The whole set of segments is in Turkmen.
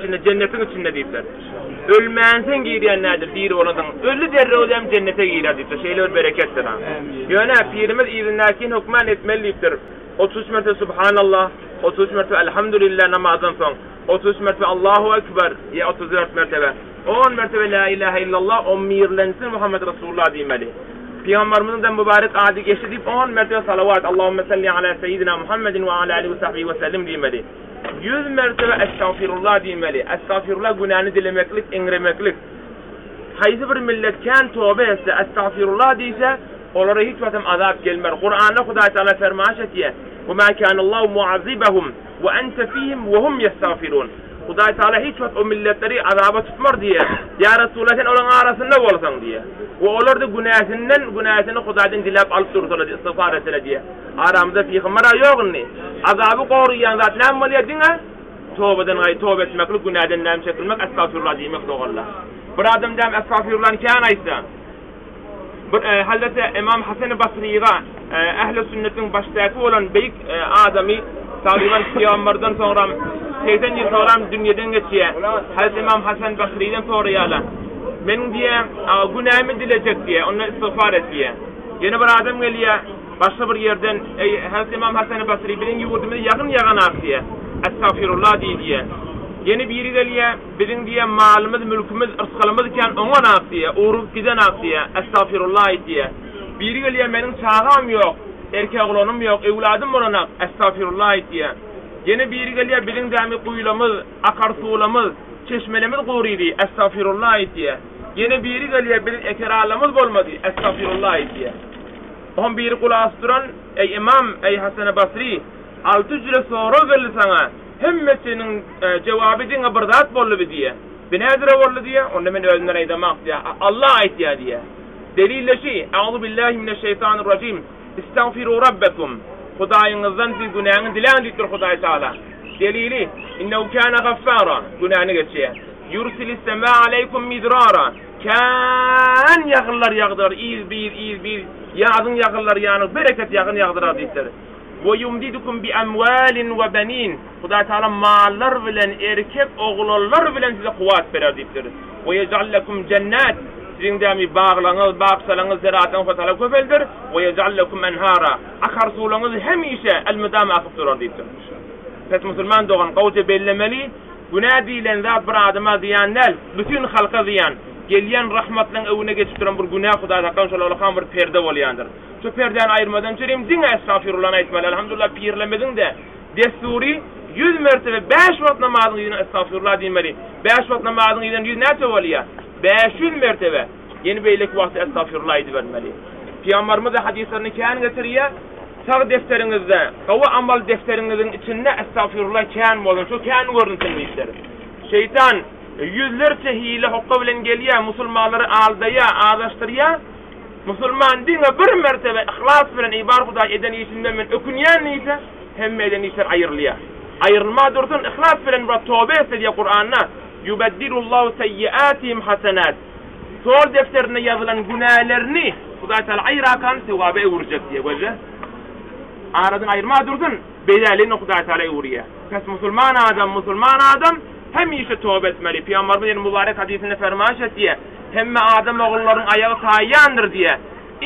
içinde, jennetiň içinde diýipdir. Ölmänsoň girýän nädir, diri bolansoň. Öldi derrew hem jennete girer diýipdir. Şeýle bir bereketdir ha. Ýöne pirimiz yzyndakyny hökman etmeli diýipdir. 33 mertebe Subhanallah, 33 mertebe Elhamdülillah namazdan soň, 33 mertebe Allahu Ekber, ýa 34 mertebe. On mertebe La ilahe illallah, on birlensin Muhammed Resulullah diýmeli. Pygamberimiziň-de mübarek ady geçdi diýip on mertebe salawat, Allahümme salli ala seýidina Muhammedin we ala alihi we sahbihi we sellim diýmeli. Ýüz mertebe Estagfirullah diýmeli. Estagfirullah günäni dilemeklik, eňremeklik. Haýsy bir millet kän toba etse, Estagfirullah diýse, olara hiç wagtam azap gelmer. Kuranda Hudaý Tagala fermaýyş etýär, Ve ma kanallahu muazzibahum ve ente fihim ve hum yestagfirun. Hudaý Tagala hiç wagt o milletleri azaba tutmar diýýär. Ýa Resulallah sen olaryň arasynda bolsaň diýýär. We olar-da günäsinden günäsini Hudaýdan diläp alyp dursalar diýýär, istigfar etseler diýýär. Aramyzda pygamber-a ýok indi. Azaby goraýan zat näme bolýar diňe tobadan gaý toba etmeklik, günäden näme çekilmek, estagfirullah diýmek doganlar. Bir adam däm estagfirullany kän aýtsa, Bir Hazreti Ymam Hasan Basryga ähli sünnetiň başdaky bolan beýik adamy tagryban pygamberden soňram 80 ýyl soňram dünýeden geçýär. Hazreti Ymam Hasan Basrydan soraýarlar. Meniň diýýär, günämi dilejek diýýär, ondan istigfar et diýýär. Ýene bir adam gelýär, başga bir ýerden, eý Hazreti Ymam Hasan Basry, biziň ýurdumyza ýagyn ýaganak diýýär. Estagfirullah diý diýýär. Ýene biri gelýär, Biziň diýýär, malymyz, mülkümiz, yrsgalymyz kän oňanak diýýär, ugrugyp gidenak diýýär, Estagfirullah aýt diýýär. Biri gelýär, meniň çagam ýok, erkek oglanym ýok, öwladym bolanak, Estagfirullah aýt diýýär. Ýene biri gelýär, biziň dämi guýulamyz, akar suwlamyz, çeşmelemiz gurydy, Estagfirullah aýt diýýär. Ýene biri gelýär, biziň ekeranlymyz bolmady, Estagfirullah aýt diýýär. Oňa biri gulak asyp duran, Eý ymam, eý Hasany Basry, alty jüre sorag geldi saňa, Hemmesiniň jogaby diňe bir zat boldy bi diýýär. Bi nädire boldy diýýär, onda men özümden aýdamak diýýär. Allah aýtýar diýýär. Delil-de şi, Auzu billahi mineşşeýtanirrajim, Istagfiru rabbekum, Hudaýyňyzdan siz günäňi diläň diýipdir Hudaý Tagala. Delili, Innehu kana gaffara, günäni geçýär. Ýursilissemaa aleýkum midrara, kän ýagynlar ýagdyrar, yz-biz, yz-biz, ýazyň ýagynlary ýaly bereket ýagyn ýagdyrar diýipdir. We ýumdidukum bi amwalin we benin, Hudaý Tagala mallar bilen, erkek oglanlar bilen size kuwwat berer diýipdir. We ýej'al lekum jennat, siziň dämi baglaryňyz, bakjalaryňyz, zeraatlaryňyz Hudaý Tagala köpeldir. We ýej'al lekum enhara, akar suwlaryňyz hemişe, elmydama akyp durar diýipdir. Pes musulman dogan, gowja bellemeli, günä diýlen zat bir adama zyýan däl, bütin halka zyýan. Gelýän rahmatlaryň öňüne geçip duran bir günä Hudaý saklasyn şol ullakan bir perde bolýandyr. Şu perdäni aýyrmadan çürim diňe Estagfirullany aýtmaly Elhamdulillah pirlemiziňde dessury ýüz mertebe bäş wagt namazyň yzyna Estagfirullah diýmeli bäş wagt namazyň yzyna ýüz näçe bolýa 500 mertebe ýene beýleki wagtda Estagfirullah aýdybermeli Pygambarymyz-da hadyslarynda kän getirýä sag defteriňizde gowy amal defteriňiziň içinde Estagfirullah kän bolsun şu kän görünsin diýipdir şeýtan ýüzlerçe hile hokga bilen gelýä musulmanlary aldaýa azaşdyrýa Musulman diňe bir mertebe yhlas bilen Eý bar Hudaý eden işimden men ökünýän diýse, hemme eden işler aýrylýar. Aýrylma dursun yhlas bilen bir toba etse diýýär Kuranda, Ýubeddilullahu seýýiatihim hasenat. Sol defterinde ýazylan günälerini Hudaý Taala aýrakan sogaba öwürjek diýýär gözle. Aradan aýyrma dursun, beýläligini Hudaý Taala öwürýär. Pes musulman adam, musulman adam hemişe toba etmeli. Pygamberimiz ýene mübarek hadysynda fermaýyş etýär. Hemme adam ogullaryň aýagy taýýandyr diýýär.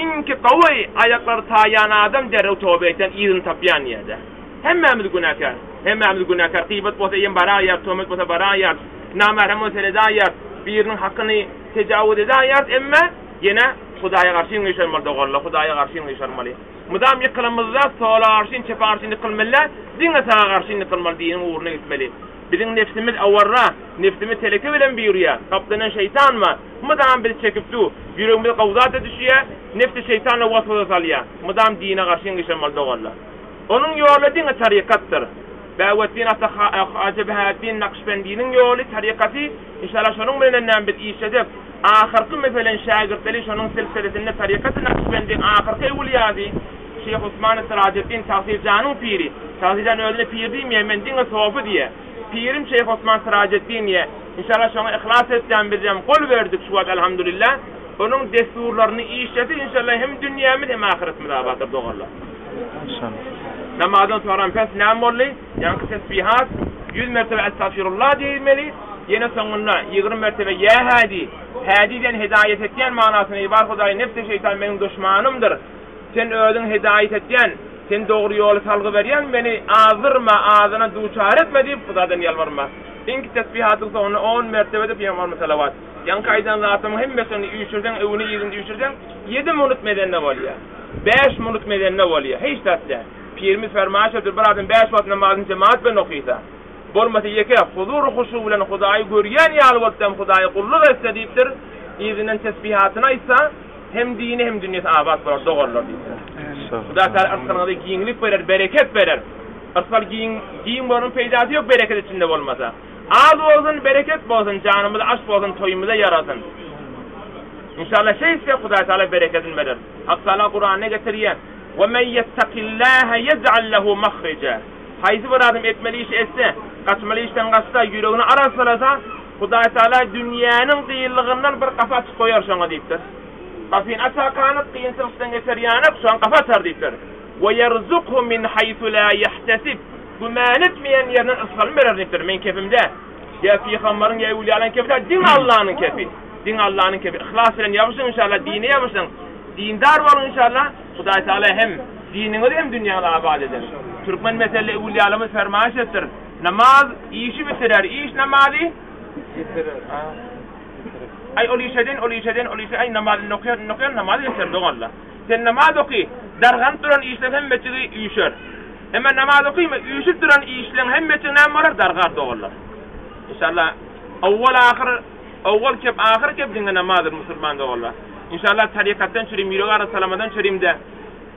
Iňki gowy aýaklary taýýan adam derrew toba etýän, yzyny tapýan diýýär-de. Hemmämiz günäkär. Hemmämiz günäkär. Gybat bolsa eýem baraýýar, töhmet bolsa baraýýar, namährem bolsa seredäýýär, biriniň hakyny tejawuz edäýýär, emme ýene Hudaýa garşy gyşarmaly doganlar, Hudaýa garşy gyşarmaly. Mydam ýykylamyzda sola garşy, çepe garşy ýykylmaly däl, diňe saga garşy ýykylmaly, diniň ugruna gitmeli. Biziň nebsimiz awarra, nebsimiz teleke bilen buýurýar, gaplanan şeýtan bar, mydam bizi çekip dur, ýüregimize gowzat-da düşýär, nebsi şeýtan-da waswasa salýar, mydam dine garşy gyşarmaly doganlar. Onuň ýoly diňe tarykatdyr. Bäweddin ata Haja Behäeddin Nakşbendiniň ýoly, tarykaty, inşallah şonuň bilenem näme biz işlejek. Ahyrky meselen şägirtleri şonuň silsilesinde tarykaty Nakşbendiň ahyrky öwülýasy, Şeýh Osman Syrajeddin Tagsyr janyň piri. Tagsyr jan özüne pir diýmeýär, men diňe sopy diýýär. Pirim Şeýh Osman Syrajeddin diýýär. Inşallah şoňa yhlas etýän bizem gol berdik şu wagt elhamdülillah. Onuň dessurlaryny işlesek inşallah hem dünýämiz hem ahyretimiz abatdyr doganlar. Inşallah. Namazdan soňram pes näme boldy? Ýaňky tesbihat. 100 mertebe Estagfirullah diýmeli, ýene soňunda 20 mertebe Ýa Hädi, Hädi diýen hedaýat etýän manasyna eý bar Hudaý nefsi şeýtan meniň duşmanymdyr. Sen özüň hedaýat etýän, sen dogry ýoly salgy berýän meni azdyrma, azyna duçar etme diýip Hudadan ýalbarma. Iňki tesbihatyň soňunda on mertebe-de Pygamberimize salawat. Ýaňky aýdan zatlarymyň hemmesini üýşürseň, öwüni yzyny üýşürseň, ýedi munut medende bolýar. Bäş munut medende bolýar. Hiç zat däl. Pirimiz fermaýyş edipdir, bir adam bäş wagt namazyny jemagat bilen okysa, bolmasa ýeke, huzur-huşu bilen Hudaýy görýän ýaly bolup dem Hudaýa gulluk etse diýipdir, yzyndan tesbihatyny aýtsa, hem dini hem dünýesi abat bolar, doganlar diýipdir. Hudaý Tagala yrsgalyňyza giňlik berer, bereket berer. Yrsgal giň, giň bolanyň peýdasy ýok bereket içinde bolmasa. Az bolsun, bereket bolsun, janymyz aç bolsun, toýumyza ýarasyn. Inşallah şeýtsek Hudaý Tagala berekedini berer. Hak Tagala Kuranda getirýär. We men ýettakillaha ýej'al lehu mahreja. Haýsy bir adam etmeli işi etse, gaçmaly işden gaçsa, ýüregini arassalasa, Hudaý Tagala dünýäniň gynlygyndan bir gapy açyp goýar şoňa diýipdir. Gapyny açarkanyk kynçylykdan geçer ýanyk, şoňa gapy açar diýipdir. We ýerzukhu min haýsu la ýahtasib. Güman etmeýän ýerinden yrsgalyny berer diýipdir. Meň kepim däl. Ýa pygambaryň ýa öwlüýalaryň kepi däl, diňe Allanyň kepi. Diňe Allanyň kepi. Yhlas bilen ýapyşyň inşallah, dine ýapyşyň. Dindar boluň inşallah. Hudaý Tagala hem diniňizi hem dünýäňizi abat eder. Türkmen meselli öwlüýalarymyz fermaýyş etdir. Namaz işi bitirer, iş namazy bitirer. Aý ol iş eden, ol iş eden, ol iş aý namazyny okaýar, indi okaýar, namazy bitirer doganlar. Sen namaz oky, darganyp duran işleň hemmejigi üýşer. Emma namaz okyma, üýşüp duran işleň hemmejigi näme bolar, dargar doganlar. Inşallah owwal ahyr, owwal kep, ahyr kep diňe namazdyr musulman doganlar. Inşallah tarykatdan çürim, ýürek arassalamadan çürimde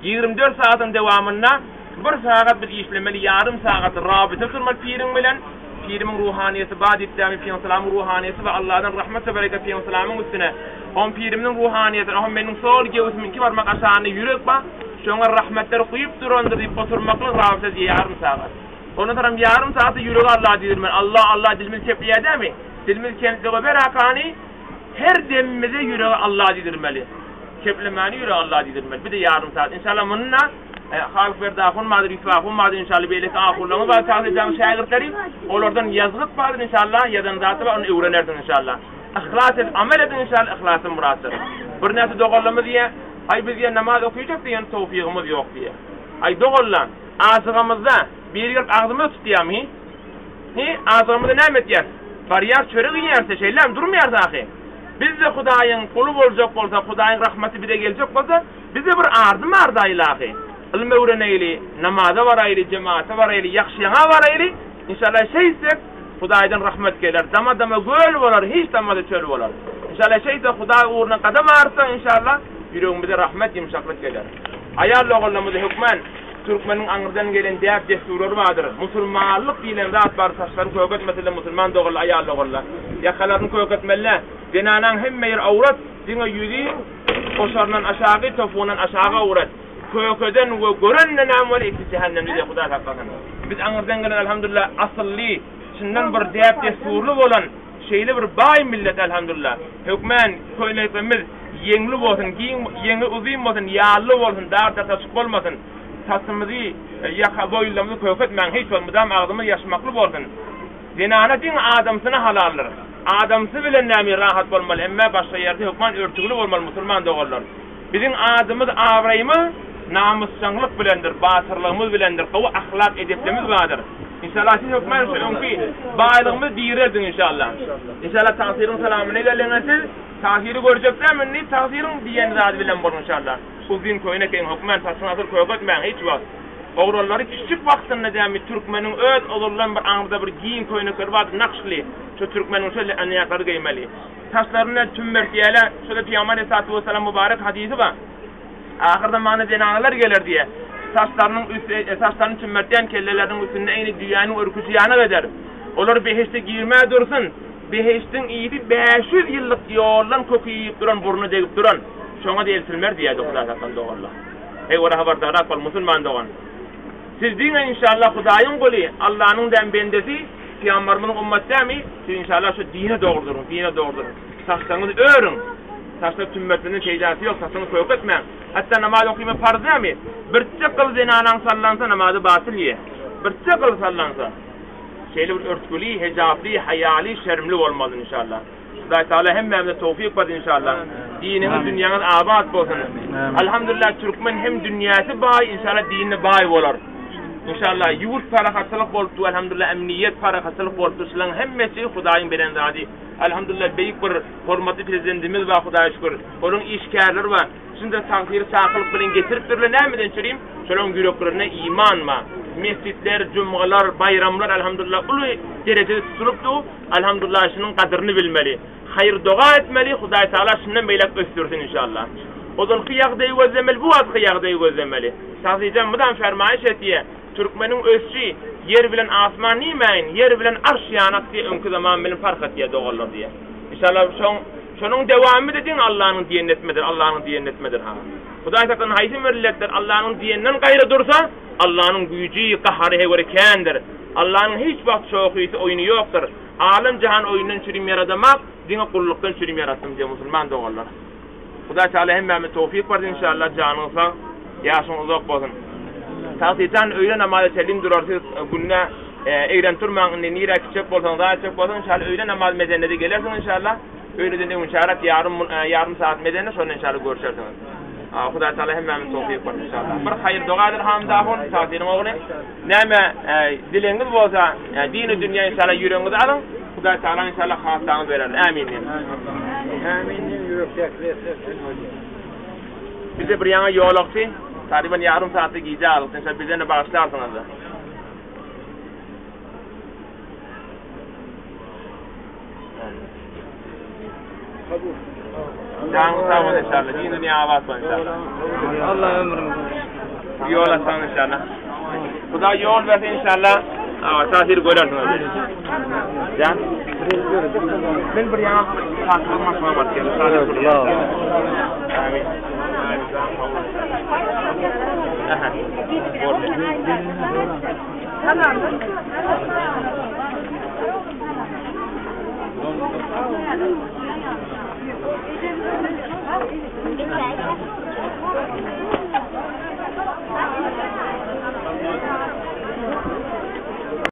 24 sagatyň dewamynda bir sagat biz işlemeli, ýarym sagat rabita turmaly piriň bilen. Pirimiň ruhanyýeti bar diýip dämi Pygamsalamyň ruhanyýeti we Allahdan rahmet we bereket Pygamsalamyň üstüne. Oň piriminiň ruhanyýeti, oňa meniň sol göwsümiň iki barmak aşagynda ýürek bar, şoňa rahmetler guýup durandyr diýip oturmaklyk rabita diýýär ýarym sagat. Ondan soňam ýarym sagatda ýüregi Allaha diýdirmeli. Allah Allah dilimiz kepleýär dämi? Dilimiz kentlige ber akany her demimize ýüregi Allaha diýdirmeli. Keplemäni ýüregi Allaha diýdirmeli. Bir-de ýarym sagat. Inşallah munda Halyk Berdi ahun bardyr, Ýusup ahun bardyr, inşallah beýleki ahunlaryňyz bar, Tagsyjaň şägirtleri, olardan ýazgyt bardyr, inşallah, ýazan zady bar, ony öwrenersiň, inşallah. Yhlas edip amel ediň, inşallah, yhlasy myratdyr. Birnäçe doganlarymyz diýýär, Aý biz diýýär namaz okyjak diýýär, towfygymyz ýok diýýär. Aý doganlar, ajygamyzda biri gelip agzymyzy tutýarmy? Hi, ajygymyzda näme etýäris? Barýarys çörek iýýäris-de, şeýlemi, durmaýarys ahy. Biz-de Hudaýyň guly boljak bolsak, Hudaýyň rahmaty bize geljek bolsa, Bize bir ardym arda ylahy. Ylym öwreneýli, namaza baraýly, jemata baraýly, ýagşyňa baraýly, inşallah şeýtsek Hudaýdan rahmet geler, dama-dama göl bolar, hiç damada çöl bolar. Inşallah şeýtsek Hudaý ugruna gadam artsak inşallah ýüregimize rahmet, ýumşaklyk geler. Aýal doganlarymyza hökmän türkmeniň aňyrdan gelen däp-dessurlary bardyr. Musulmanlyk diýlen zat bar, saçlaryny köketmesede musulman doganlar, aýal doganlar ýakalaryny köketmeli. Zenanaň hemme ýeri awrat, diňe ýüzi Goşaryndan aşagy, topugyndan aşagy awrat. Kökeden we görenden näme bolýar, ikisi jähennemde diýýär, Hudaý saklasyn. Biz aňyrdan gelen alhamdulillah asylly, çyndan bir däp-dessurly bolan şeýle bir baý millet alhamdulillah. Hökmän köýneklerimiz ýeňli bolsun, giň, ýeňi uzyn bolsun, ýally bolsun, dar-dartaşyk bolmasyn. Saçymyzy, ýaka boýunlarymyzy köketmäň hiç wagt, mydam agzymyz ýaşmakly bolsun. Zenana diňe adamsyna halaldyr. Adamsy bilen näme rahat bolmaly emme başga ýerde hökman örtügli bolmaly musulman doganlar. Biziň adymyz abraýymyz namysjaňlyk bilendir batyrlygymyz bilendir gowy ahlak edeplimiz bardyr. Inşallah siz hökman şu öňki baýlygymyzy direldiň inşallah. Inşallah tagsyryň salamyna geldiňiz siz tagsyry görjek däl indi tagsyryň diýen zady bilen boluň inşallah. Uzyn köýnek geýiň hökman saçyňy asyl köketmäň hiç wagt. Oglanlary kiçijik wagtynda dämi türkmeniň öz ozaldan bir aňyrda bir giň köýnekleri bardy nakşly şo türkmeniň şo anýaklary geýmeli. Saçlaryny tümmertýäler şo-da Pygamber aleyhissalatu vesselam mübarek hadysy bar. Ahyr zamanda zenanalar geler diýe. Saçlarynyň üsti saçlaryny tümmertýän kelleleriniň üstünde eýni düýäniň örküji ýanyk eder. Olar behişde girmä dursun. Behişdiň ysy 500 ýyllyk ýoldan köki iýip duran burna degip duran. Şoňa-da eltilmer diýýärdi Hudaý saklasyn doganlar. Eý ora habardarrak bol musulman dogan. Siz diňe inşallah Hudaýyň guly, Allanyň däm bendesi, Pygambarymyzyň ummaty dämi? Siz inşallah şu dine dogry duruň, dine dogry duruň. Saçlaryňyzy örüň. Saçlar tümmertmeden peýdasy ýok, saçyňyzy köketmäň. Hatda namaz okyma parz dämi? Birçe gyl zenanaň sallansa namazy batyl ýe. Birçe gyl sallansa. Şeýle bir örtgüli, hejaply, haýaly, şermli bolmaly inşallah. Hudaý Taala hemmämize towfyk bersin inşallah. Diniňiz, dünýäňiz abat bolsun. Alhamdulillah türkmen hem dünýäsi baý, inşallah dini baý bolar. Inşallah ýurt parahatçylyk bolupdy, alhamdulillah emniýet parahatçylyk bolupdy. Şularyň hemmesi Hudaýyň beren zady. Alhamdulillah beýik bir hormatly prezidentimiz bar Hudaýa şükür. Onuň işgärleri bar. Şunda tagsyry çakylyk bilen getiripdirler nämeden çürim? Şolaryň ýüreklerinde iman bar. Mesjitler, jumgalar, baýramlar alhamdulillah uly derejede tutulypdy. Alhamdulillah şunuň gadyryny bilmeli. Haýyr doga etmeli, Hudaý Tagala şundan beýläk ösdürsin inşallah. Ozalky ýagdaýy gözlemeli, bu wagtky ýagdaýy gözlemeli. Tagsyjan mydam fermaýyş etýä, Türkmeniň ösüşi ýer bilen asman diýmäýin, ýer bilen arş ýanak diýe öňki zaman bilen parh etýä doganlar diýe. Inşallah şoň şonuň dewamy-da diňe Allanyň diýenini etmedir, Allanyň diýenini etmedir ha. Hudaý saklasyn haýsy milletler Allanyň diýeninden gaýra dursa, Allanyň güýji, gahary heweri kändir. Allanyň hiç wagt şohysy oýny ýokdur. Alem jahan oýundan çürim ýaradamak, diňe gullukdan çürim ýaratdym diýýär musulman doganlar. Hudaý Taala hemmämize towfyk bersin inşallah janyň sag, ýaşyň uzak bolsun. Tagsyjan öýle namaza çenli durar siz günde eglenip durmaň indi nirä gitjek bolsaň zat etjek bolsaň inşallah öýle namaz mezenede gelersiň inşallah öýleden öňünçärak ýarym ýarym saat mezende şonda inşallah görşersiňiz. Hudaý Taala hemmämize towfyk bersin inşallah. Bir haýyr doga eder Hamid ahun Tagsyryň ogly. Näme dilegiňiz bolsa dini dünýä inşallah ýüregiňize alyň. Hudaý Taala inşallah hasaňyzy berer. Ämin diýiň. Ämin diýiň ýürekdäki sen bolýar. Bize bir ýaňa ýolagçy, taryban ýarym saatda gijä galypdy. Inşallah bizden-de bagyşlarsyňyz. Janyňyz sag bolsun inşallah. Din dünýä abat bolsun inşallah. Allah ömrüňizi Ýol açsyn inşallah. Hudaý ýol berse inşallah. Tasir görersiňiz. Jan. Men bir ýaňa tasir maşyna baryp geldim. Amin. Aha. Tamam.